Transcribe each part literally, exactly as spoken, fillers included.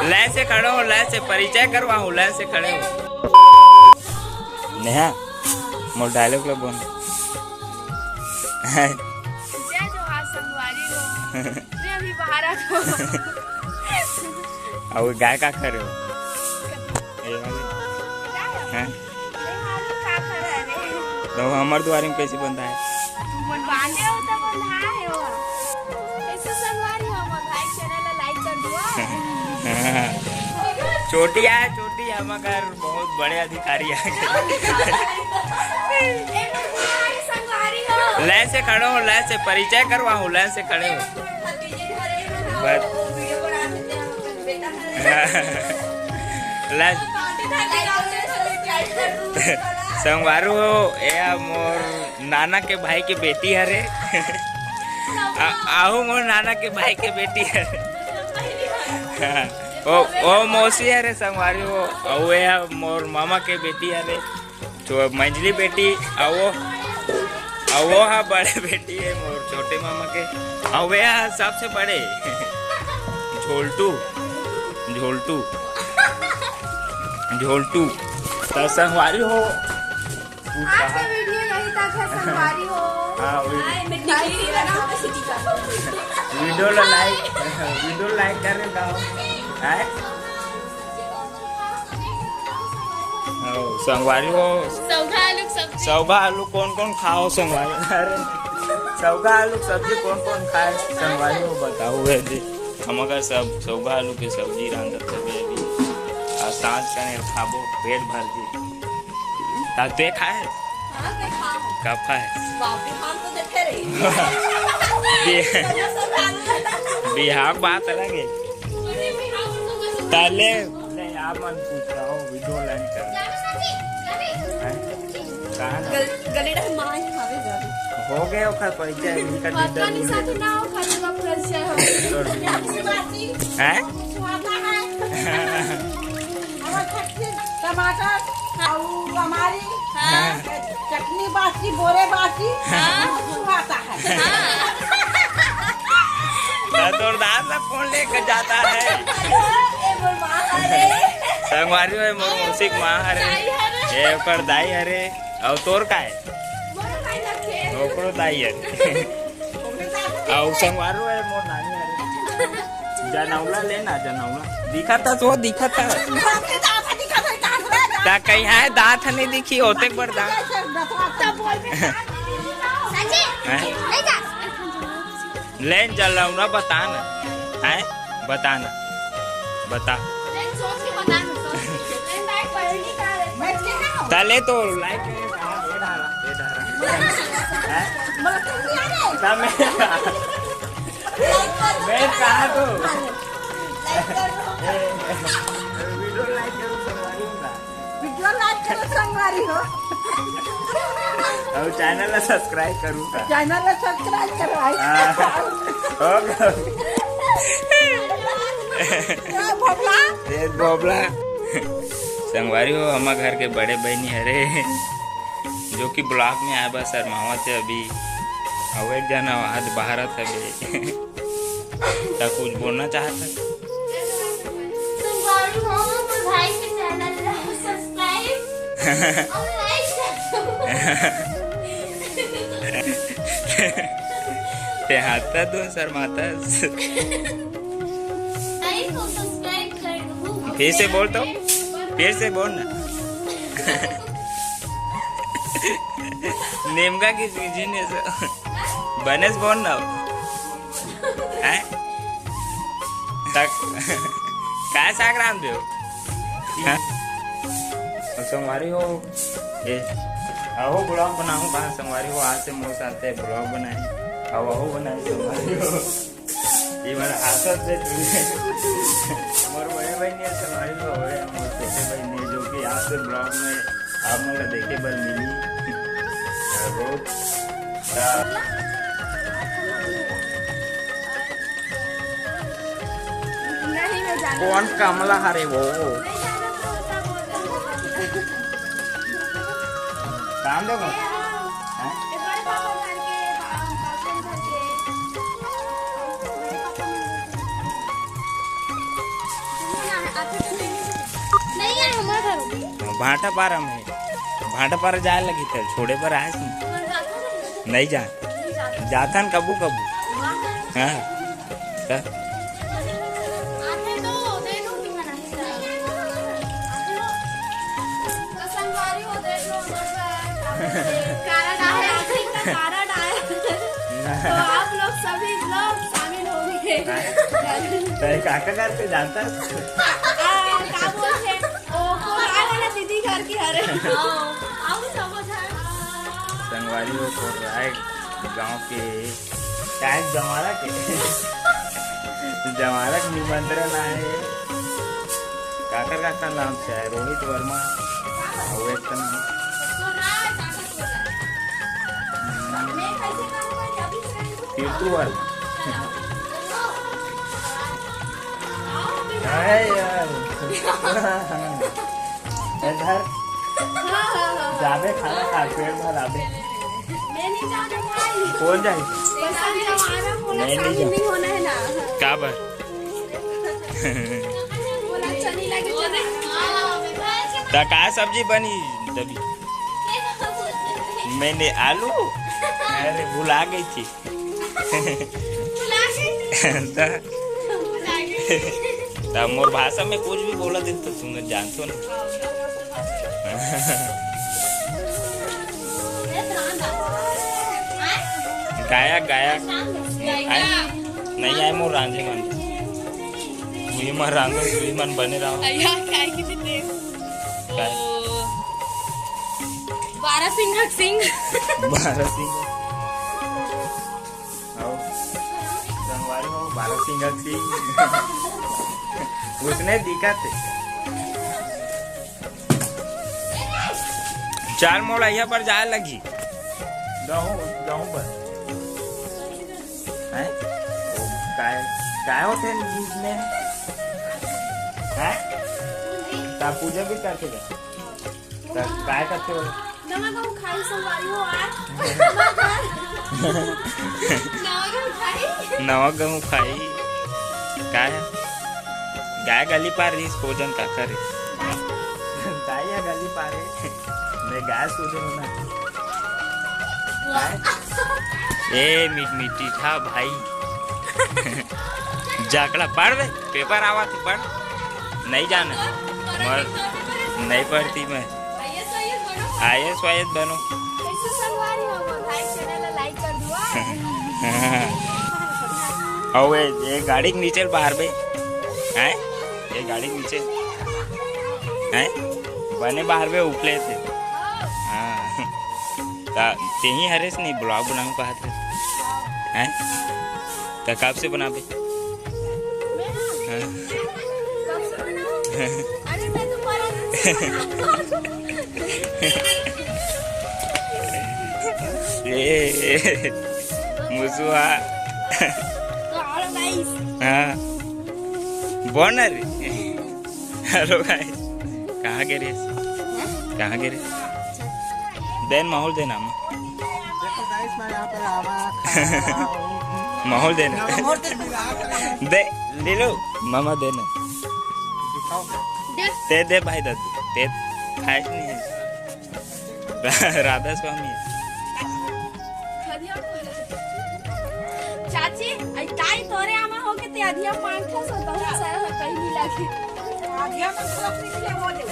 Line से खड़े हो, लाइन से परिचय करवाओ, लाइन से खड़े हो। नेहा, मोर डायलॉग ला बोल। जय जोहार संगवारी हो। मैं अभी बाहर आ गया हूँ। अउ गाय का खा रहे हो? ये वाले? हैं? तो हमर दुआरे में कैसे बंधा है? कैसे संगवारी हो, हमर भाई चैनल ला लाइक कर दुआ। चोटी आय, चोटी आय, मगर बहुत बड़े अधिकारी आय। लाइन से खड़े हो, लाइन से परिचय करवाओ, लाइन से खड़े हो। बस। लाइन। संगवारी हो, ये मोर नाना के भाई के बेटी हरे। आ-, आहू मोर नाना के भाई के बेटी हरे। ओ, ओ मौसी हरे संगवारी हो, अउ ये मोर मामा के बेटी हरे। तो अब मंझली बेटी, अउ वो, अउ वो हा बड़े बेटी है मोर छोटे मामा के, अउ ये हा सबसे बड़े। झोलटू, झोलटू, झोलटू। तो संगवारी हो, आज का वीडियो यही तक है संगवारी हो। हाँ, वीडियो। हाय, मिठाई खिलाना। वीडियो ला लाइक, वीडियो लाइक कर रहे हो। हाय। ओ, संगवारी हो। सौगा आलू के सब्जी। सौगा आलू कौन कौन खाओ संगवारी? अरे, सौगा आलू के सब्जी कौन कौन खाए संगवारी हो, बताओ है जी। हम अगर सब सौगा आलू के सब्जी रांधत हवे अभी, आ सांझ कने खाबो, पेट भर के। ता ते खाए? हाँ, मैं खाऊँ। कब खाए? बाप रे, हम तो देखे रही। बे- बिहाव बात अलग है। ताले ले आप मन पूछ रहा हो, वीडियो लाइन कर। हैं? कहाँ ना? गल-, गले रहे माँ ही खावे जावे। हो गए ओकर परिचय, इनका पता नहीं साथ ना हो, खाली बाप परिचय हो। हैं? सुहाता है। हमार खट्टी टमाटर, हाँ। और हमारी हाँ। चटनी बाटी, बोरे बाटी, हाँ। सुहाता है। हाँ। तो तोर दास ला कौन लेके जाता है? ए, मोर माँ हरे। संगवारी हो, मोर मौसी के माँ हरे। दाई हरे। ए, ओकर दाई हरे। अउ तोर का है? मोर दाई हरे। ओकरो दाई हरे। अउ संगवारी हो, मोर नानी हरे। जनौला लेना, जनौला। दिखत तो, दिखत। ता कहीं है, दांत नहीं दिखी, होते बड़ दांत। हैं? ले न जनौला, बता ना। हैं? बता ना। बता। ले सोच के बता ना, सोच के। ले लाइक पढ़नी का है। ता ले तो लाइक करे, हाँ, ये डाला, ये डाला। हैं? ता मैं, मैं कहा तो। वीडियो लाइक करो, संगवारी हो। वीडियो लाइक करो, संगवारी हो। अउ चैनल ला सब्सक्राइब करूँ का? चैनल ला सब्सक्राइब करो, भाई। हाँ। हो गया। क्या भोबला? ए भोबला। संगवारी हो, हमर घर के बड़े बहिनी हरे, जो कि ब्लॉग में आए बर शर्मावत है अभी। अउ एक जना आज बाहर हवे। ता कुछ बोलना चाहत है? संगवारी हो, मोर भाई के चैनल ला सब्सक्राइब और लाइक कर दो। ते हाथ तो शर्माता। भाई को सब्सक्राइब कर दो। फिर से बोल तो, फिर से बोल ना। नेमका की सीजन है सो। बनेस बोल ना। हैं? तक काय साग रांध दे हो? हैं? अउ संगवारी हो, ए, अहो ब्लॉग बनाहूँ कहाँ संगवारी हो, आज से मोर साथे ब्लॉग बनाए, अउ अहो बनाए संगवारी हो। ये मन हाथत से जुड़े। मोर बड़े बहिनी है संगवारी हो, हवे मोर छोटे बहिनी है, जो कि आज से ब्लॉग में आप मन ला देखे बर मिली। बहुत नहीं, मैं जानता कौन कमला हरे वो? काम देखो। हैं? भाटापारा में, भाटापारा जाए लगी, त छोड़े बर आए। नहीं जा, जाथन कबू कबू। हाँ। त तो आप लोग सभी लोग शामिल होंगे। तय काका करके जानता है? आ, का बोलते हैं? ओ, कोर्रा वाला दीदी घर के हरे। हाँ, आओ समझ आए। संगवारी हो, कोर्रा गांव के, काय जमारा के? जमारा के निमंत्रण आए। काकर, काकर नाम से आए? रोहित वर्मा। अउ एक ठन कीर्ति वर्मा। हाय यार। इधर जाबे, खाना खा, पेट भर आबे। मैं नहीं जाना भाई। कौन जाए? बस हम जमाना बोला, नहीं, नहीं शामिल जा। नहीं होना है ना। का बर? बोला, अच्छा नहीं लगे, चला। त का सब्जी बनी तभी? मैंने आलू, अरे भुला गई थी। त, त मोर भाषा में कुछ भी बोला दे तो तुम जानते हो ना। गायक, गायक। आए? नहीं आए मोर रांझे मन। तुही मन रांझो, तुही मन बने रहो। अया, काय की देख। काय? बारह सिंह सिंह। बारह सिंह। आओ। संगवारी हो, बारह सिंह सिंह। उसने दिखा थे। चार मोड़ अइहा पर जाए लगी। गहूं, गहूं पर। हैं? ओ, काय, काय होते हैं बीच में? हैं? ता पूजा भी करते हैं। ता काय करते हो? नवा गहूं खाई संगवारी हो आज। नवा गहूं खाई। नवा गहूं खाई। काय? गाय गली पार रहीस, को जन काकर रे? गाय या गली पार है। मैं गाय सो रही हूँ ना। गाय? ए, मिट-, मिट्टी था भाई। जाकड़ा पढ़ बे, पेपर आवा थे, पढ़। नहीं जाना। मर, नहीं पढ़ती मैं। आईएएस वाईएएस बनो। कैसे संगवारी हो? भाई चैनल ला लाइक कर दुआ। अउ ए, ए गाड़ी के नीचे बाहर बे। हैं? ए गाड़ी के नीचे। हैं? बने बाहर बे उपले थे। हाँ। ता तेही हरेस नहीं ब्लॉग बनाऊं कहा थे। हैं? ता कब से बनाबे? हाँ। अरे, मैं तो पहले दिन से बनाता हूँ। ए, ए, मुसुआ। तो हेलो गाइस। हाँ। बोनर। हेलो गाइस। कहाँ गे रहे? कहाँ गे रहे? देन माहौल देना। देखो गाइस, मैं यहाँ पे आवा, खाया, माहौल देना। माहौल दे दे। दे, ले लो, मामा देना। दे। दे दे भाई दादू, दे। खाए नहीं है। राधा स्वामी है। चाची, आई ताई तोरे आमा हो के ते अधिया मांगथस, बहुत सारा कहीं नहीं लागे। अधिया मन को अपने लिए वो दे।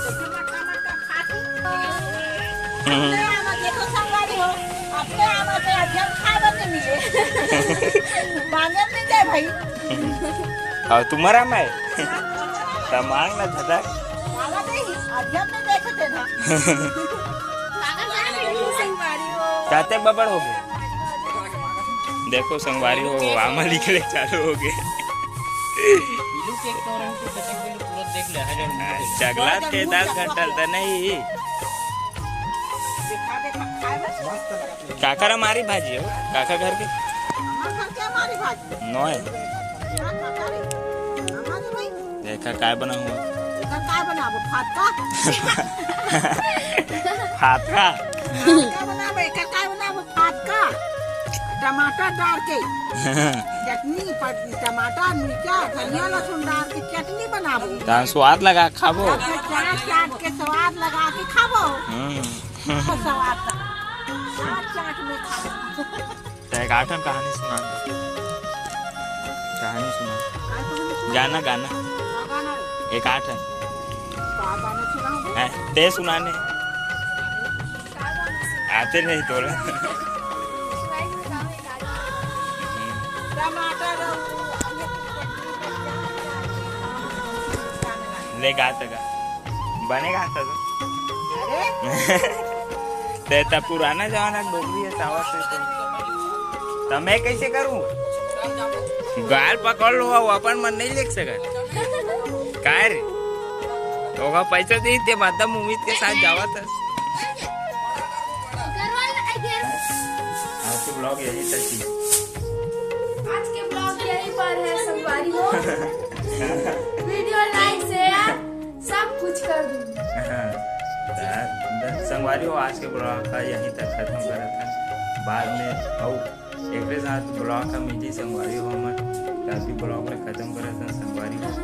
देखो मटका मटका खा के। हम्म। अपने आमा देखो संगवारी हो, अपने आमा के अधिया खाए बर नहीं मिले। मांगे नहीं दे भाई। और तुम्हारा मैं? त मांग ना झटक। मांगा नहीं, अधिया में देखे थे ना। काते बबड़ हो गए। देखो संगवारी हो, आमा निकले चालू हो गए। बिल्लू के एक तो रंग के बच्चे के लिए पूरा देख ले, है जो हाँ, चगला के दस घंटा त नहीं। देखा, देखा, खाए बस। काकर हमारी भाजी हो, काकर घर के? हमार घर के हमारी भाजी। नोए। हाँ, काकर है। हमारे भाई। देखा काय बना हुआ? एकर काय बनाबो? फातका? फातका? फातका बनाबो, एकर काय बनाबो? फातका। टमाटर डाल के। चटनी, प-, टमाटर, मिर्चा, धनिया, लहसुन डाल के चटनी बनाबो। तहन स्वाद लगा खाबो। अच्छा, चार चाट के स्वाद लगा के खाबो। हम्म। तो स्वाद लगा। चाट, चाट में खाबो। तो एक आठन कहानी सुना दे। कहानी सुना। गाना, गाना। एक आठन। हैं, ते सुनाने। आते नहीं तोला। टमाटर। ले गा त गा। बने गा त। अरे। ते त पुराना जमाना के डोकरी हे, सावा से तो। त मैं कैसे करूं? गाल पकड़ लो, वो अपन मन नहीं लिख सकत। काय रे? ओका पैसा दे दे, मतलब उम्मीद के साथ जावत हस। आज के ब्लॉग यही तक ही। आज के ब्लॉग यहीं पर है संगवारी हो। वीडियो लाइक, शेयर, सब कुछ कर दो। हाँ, त संगवारी हो, आज के ब्लॉग का यहीं तक खत्म करत हन। बाद में अउ एकरे साथ ब्लॉग का मिली संगवारी हो हमन, त अभी ब्लॉग ला खत्म करत हन संगवारी हो।